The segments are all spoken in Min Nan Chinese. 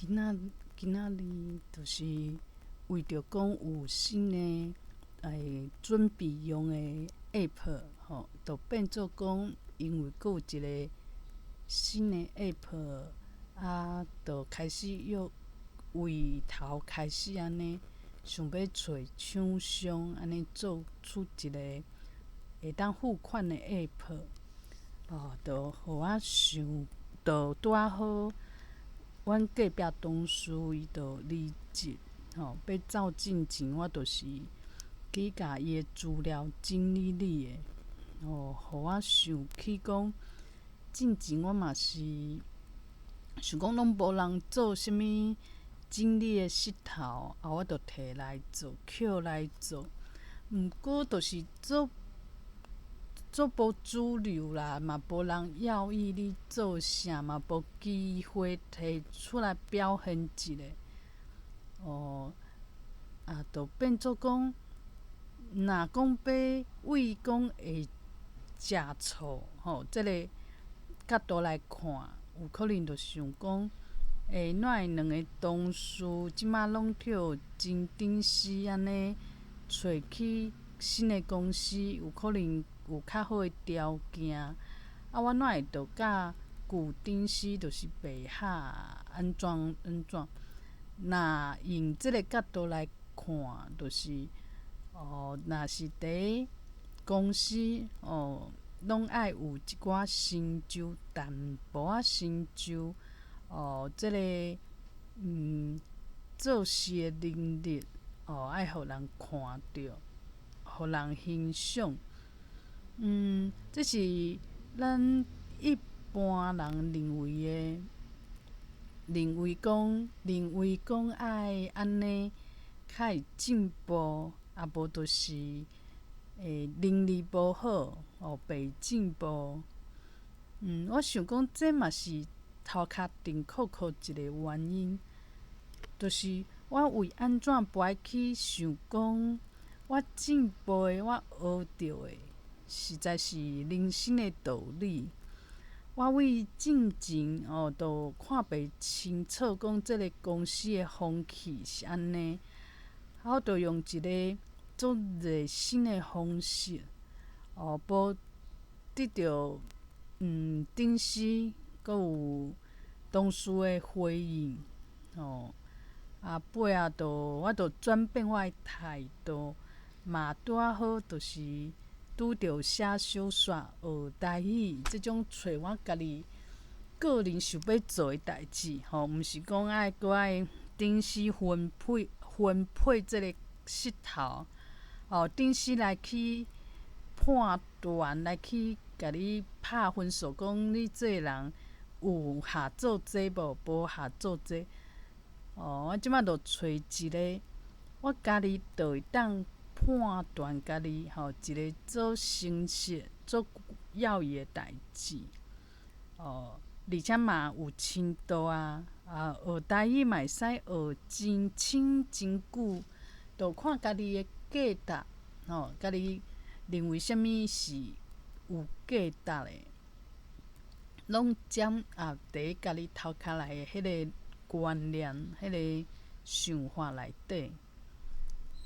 今仔日就是為著講有新的準備用的 app 吼，就變做講，因為閣有一個新的 app 啊，就開始約為頭開始按呢，想欲揣廠商按呢做出一個會當付款的 app，哦，就予我想，就拄仔好，阮隔壁同事伊就離職，吼，欲走進前，我就是去共伊的資料整理理的，哦，予我想起講，進前我嘛是想講攏無人做啥物整理的穡頭，啊，我就提來做，抾來做。毋過就是做做無主流啦，嘛無人要意你做啥，嘛無機會提出來表現一下。哦，啊，就變做講，若講欲為講會食醋吼，這个角度來看，有可能就想講，哪會兩个同事這馬攏予前頂司按呢揣去新的公司，有可能有較好的條件，啊，我哪會就佮舊頂司就是袂合按怎按怎？若用這个角度來看，就是哦，若是佇公司哦，攏愛有一寡成就，淡薄仔成就，哦，這个做事的能力，哦，愛予人看著，予人欣賞。這是咱一般人認為的，認為講愛按呢較會進步，啊無就是能力無好，哦，袂進步。我想講這嘛是頭殼頂扣扣一个原因，就是我為按怎無愛去想講，我進步的，我學著的，實在是人生的道理。我為進前哦，都看袂清楚，講這个公司的風氣是按呢，我就用一个足熱心的方式，哦，無得著頂司閣有同事的回應，哦，啊尾仔就我就轉變我的態度，嘛拄仔好就是拄著寫小說、學台語這種揣我家己個人想欲做的代誌，吼，毋是講愛閣愛頂司分配這个穡頭，哦，頂司來去判斷，來去共你拍分數，講你這个人有合做這無，無合做這。哦，我這擺就揣一个，我家己就會當判斷家己吼，一个做誠實、做要意的代誌。哦，而且嘛有深度啊，啊，學台語嘛會使學真深真久，就看家己的價值，吼，家己認為啥物是有價值的，攏掌握佇家己頭殼內的彼个觀念、彼个想法內底，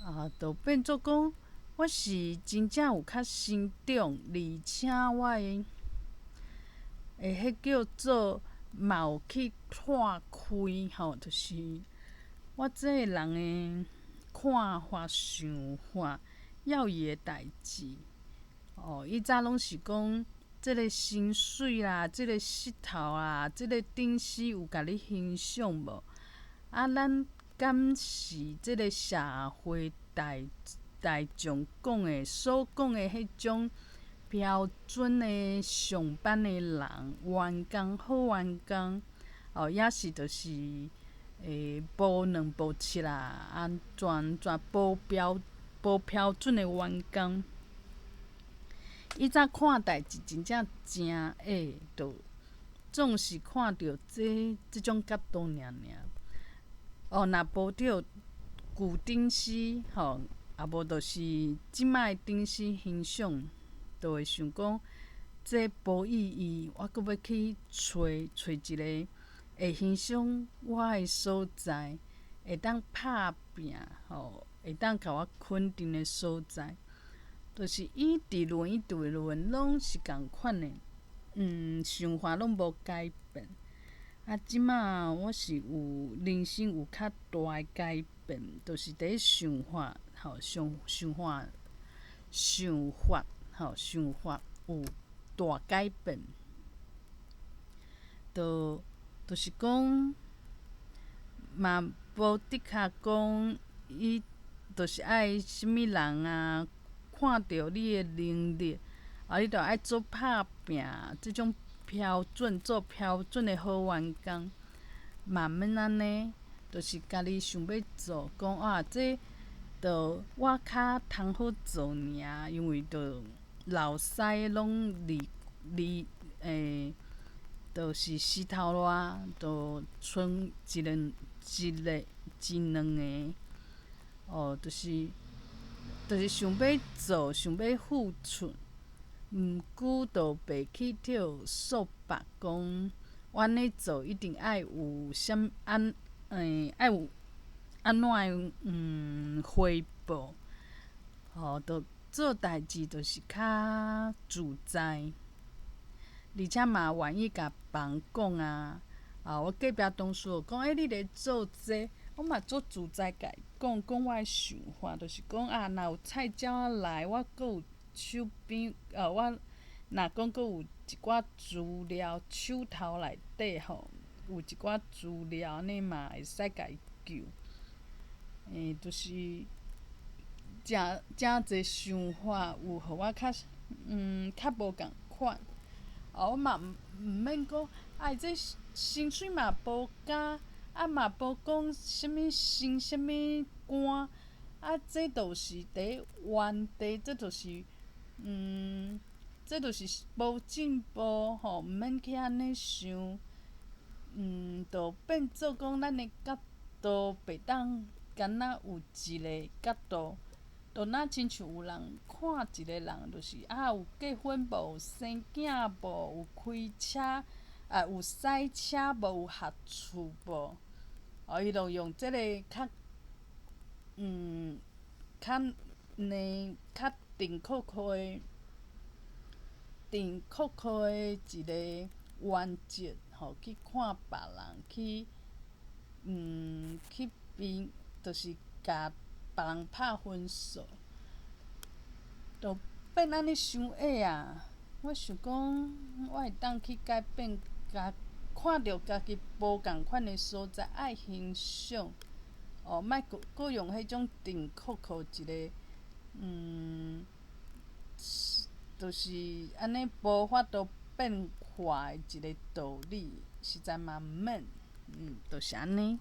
啊，就變做講，我是真正有較成長，而且我的會彼叫做嘛有去拓開吼，就是我這个人的看法、想法、要意的代誌。哦，以早攏是講這个薪水啦，這个穡頭啊，這个頂司有共你欣賞無？啊，咱敢是這个社會大眾講的所講的彼種標準的上班的人，員工好員工，哦，抑是就是無兩無七啦，按怎按怎無標準的員工。以早看代誌真正誠會，就總是看著這種角度爾爾。哦，若無著舊頂司吼，啊無就是這擺的頂司欣賞，就會想講這無意義，我閣欲去揣揣一个會會欣賞我的所在，會當拍拚吼，會當共我肯定的所在，就是伊佇論伊佇論攏是仝款的，想法攏無改變。啊，這馬我是有人生有較大的改變，就是佇咧想法吼，想想法想法吼，想法有大改變，就是講嘛無的確講伊就是愛啥物人啊，看著你的能力，啊，你就愛做拍拚，這種標準做標準的好員工，嘛毋免按呢，就是家己想欲做，講啊，這著我較通好做爾，因為著老師攏離離欸，就是死頭賴，就賰一兩一个一兩个，哦，就是想欲做，想欲付出。毋過就袂去予束縛，講我按呢做一定愛有啥按愛有按怎的回報，吼，就做代誌就是較自在，而且嘛願意共別人講啊。啊，我隔壁同事就講，欸，你咧做這，我嘛足自在共伊講，講我的想法，就是講啊，若有菜鳥仔來，我閣有手邊，我若講閣有一寡資料，手頭內底吼，有一寡資料，按呢嘛會使共伊救。就是誠誠濟想法有予我較較無仝款。啊，我嘛毋免講，哎，這薪水嘛無加，啊嘛無講啥物升啥物官，啊，這就是佇原地，這就是。這就是無進步吼，毋免去按呢想，就變做講咱的角度袂當敢若有一个角度，就若親像有人看一个人，就是啊有結婚無，有生囝無，有開車，啊有駛車無，有合厝無，哦，伊就用這个較，較呢較定確確的、定確確的一个原則吼，去看別人，去去比，就是共別人拍分數，就變按呢傷矮啊！我想講，我會當去改變，共看著家己無仝款的所在，愛欣賞，哦，莫閣閣用彼種定確確一个。就是按呢無法度變化的一个道理，實在嘛毋免，就是按呢。